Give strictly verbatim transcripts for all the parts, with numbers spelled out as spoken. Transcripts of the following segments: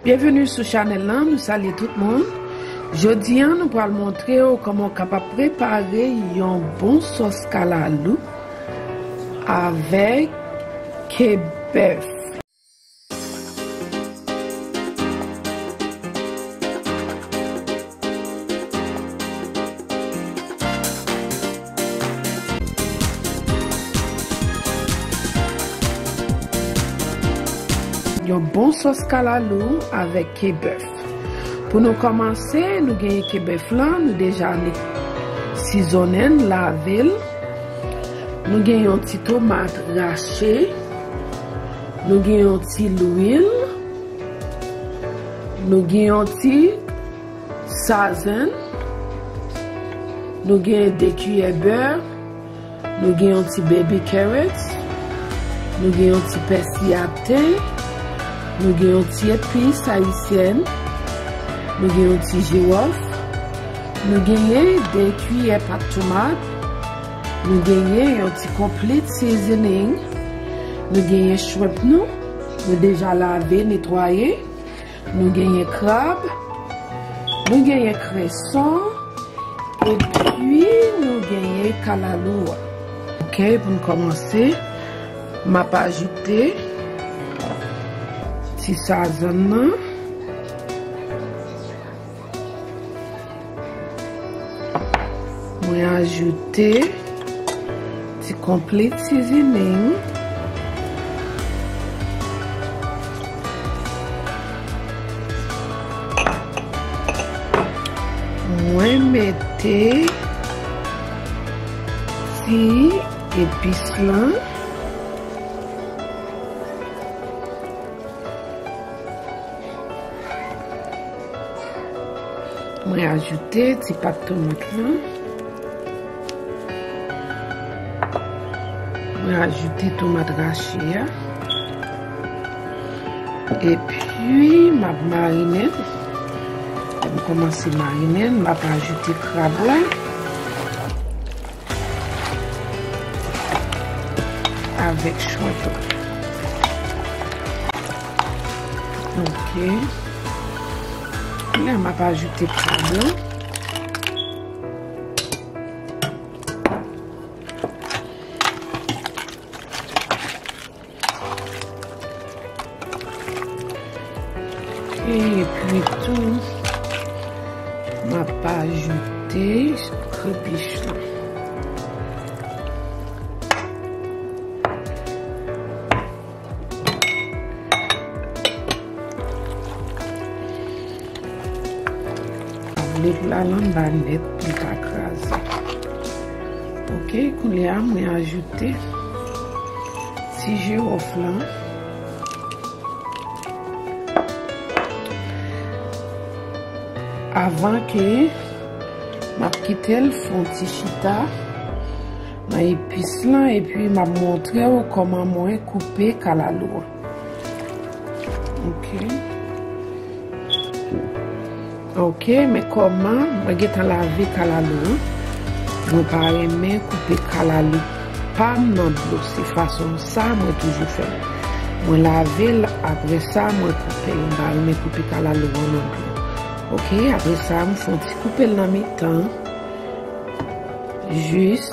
Byenveni sou chanèl lan, nou salye tout moun. Jodi a, nou pral montre w kòman w kapab prepare yon bon sòs kalalou avèk ke bèf. Yon bon sòs kalalou avèk ke bèf. Pou nou kòmanse, nou genyen ke bèf lan, nou deja sizonnen l, lave l. Nou gen yon ti tomat rache. Nou gen yon ti lwil. Nou gen yon ti sazèn. Nou gen de kiyè bè. Nou gen yon ti baby carrots. Nou gen yon ti pèsi atè. Nou gen yon ti epis ayisyèn. Nou gen yon ti jiwòf. Nou genyen de kiyè pat tomat. Nou genyen yon ti complete seasoning. Nou genyen shrimp nou. Nou deja lave, netwaye. Nou genyen krab. Nou genyen kreson. Epi nou genyen kalalou a. Ok, pou n kòmanse, m ap ajoute ti sazèn nan. Mwen ajoute ti complete seasoning. Mwen mete ti epis lan. Mwen ajoute ti pat tomat lan. Mwen ajoute tomat rache a. Epi, m ap marinen l. Lè m kòmanse marinen l, m ap ajoute krab la. Avèk shrimp la. Ok. La, m ap ajoute krab la. Epi tou, m ap ajoute krepich lan. Avle la nan ba nèt pou l pa kraze. Ok, kounye a mwen ajoute ti jiwòf lan. Avan ke m ap kite l fè yon ti chita nan epis lan, epi m ap montre w kòman mwen koupe kalalou an. Ok. Ok, men kòman mwen gentan lave kalalou an. Mwen pa renmen koupe kalalou pa m nan dlo. Se fason sa mwen toujou fè l. Mwen lave l, apre sa, mwen koupe l. M pa renmen koupe kalalou an nan dlo. Ok, apre sa, m fè yon ti koupe l nan mitan. Jis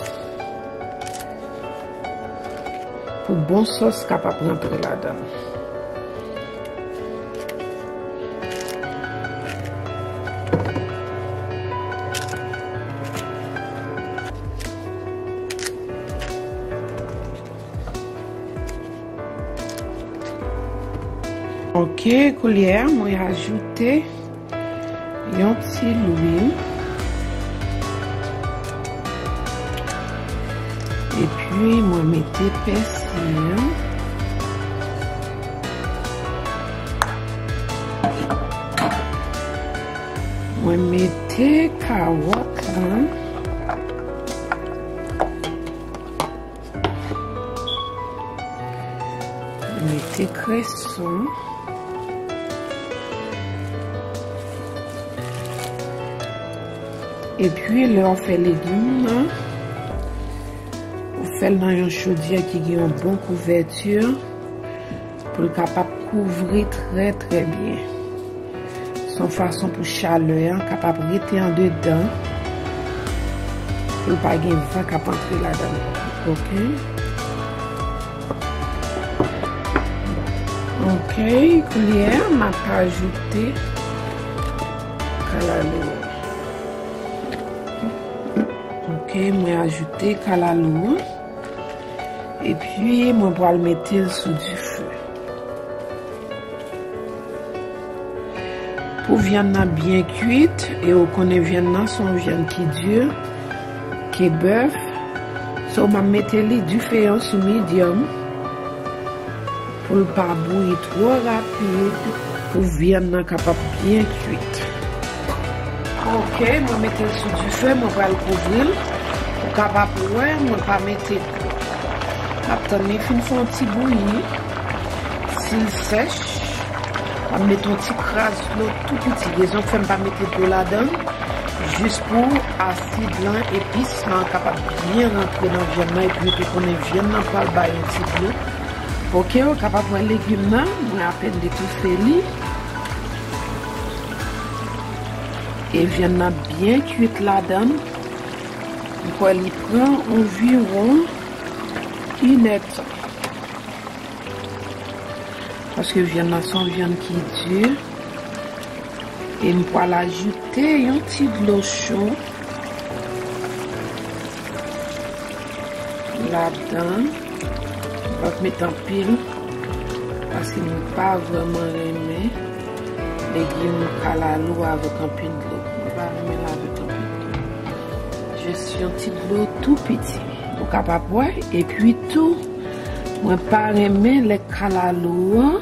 pou bon sòs kapab rantre ladan l. Ok, koulye a, mwen ajoute yon ti lwil. Epi, mwen mete pèsi an. Mwen mete kawòt lan. Mete kreson. Epi, lè w fè legim nan, ou fè l nan yon chodyè ki gen yon bon kouvèti pou l kapab kouvri trè, trè byen. Se yon fason pou chalè an kapab rete andedan, pou l pa gen van k ap antre ladan l. Oke. Oke, koulye a, m ap ajoute kalalou an. Oke, mwen ajoute kalalou an. Epi, mwen pral mete l sou dife. Pou vyann nan byen kuit, e ou konnen vyann nan se yon vyann ki di, ke bèf. So, m ap mete li dife an sou medium pou l pa bouyi twò rapid, pou vyann nan kapab byen kuit. Oke, mwen mete l sou dife, mwen pral kouvri l. Ou kapab wè, mwen pa mete dlo. M ap tann li fin fè yon ti bouyi. Si l sèch, m ap mete yon ti kras dlo tou piti. Rezon k fè m pa mete dlo ladan l, jis pou asid lan, epis lan kapab byen rantre nan vyann nan, epi ou te konnen vyann nan pral bay yon ti dlo. Oke, ou kapab wè legim nan, mwen apèn detoufe li. E vyann nan byen kuit ladan l. M kwè li pran anviwon inèdtan. Paske vyann nan se yon vyann ki di. E m pral ajoute yon ti dlo cho ladan. M p ap met anpil, paske m pa vrèman renmen legim kalalou avèk anpil dlo. Mwen pa renmen l avèk anpil dlo. Jis yon ti dlo tou piti. Ou kapab wè, epi tou, mwen pa renmen lè kalalou an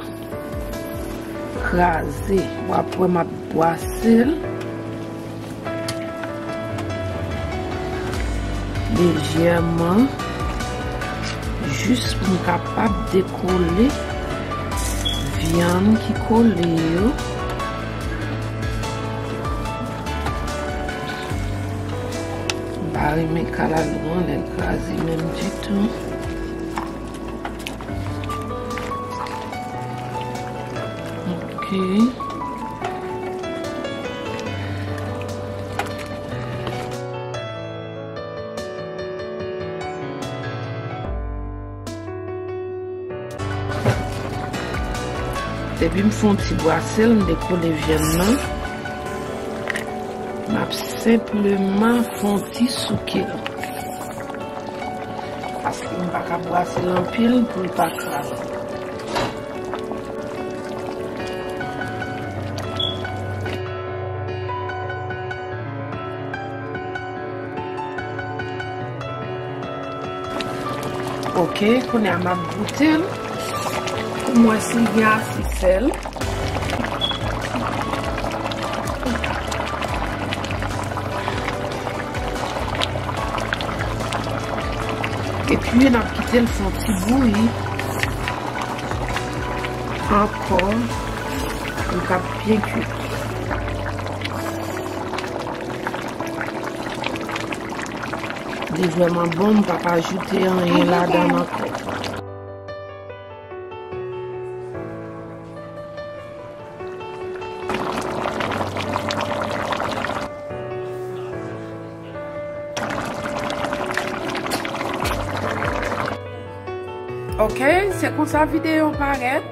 kraze. W ap wè m ap bwase l lejèman, jis pou m kapab dekole vyann ki kole yo. M pa renmen kalalou an lè l kraze menm ditou. Ok. Depi m fè yon ti bwase l, m dekole vyann nan. M ap senpleman fè yon ti souke l. Paske m pa ka bwase l anpil pou l pa kraze. Ok, kounye a m ap goute l pou m wè si l gen ase sèl. Epi, n ap kite l fè yon ti bouyi ankò, pou l ka byen kuit. Li vrèman bon, m p ap ajoute anyen ladan l ankò. Ok, se konsa videyo parèt.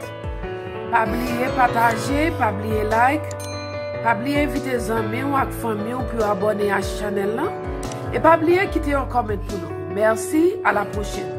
Pa bliye pataje, pa bliye like, pa bliye envite zanmi w ak fanmi w pou yo abòne a chanèl lan. E pa bliye kite yon kòmant pou nou. Mèsi, a la pwochèn.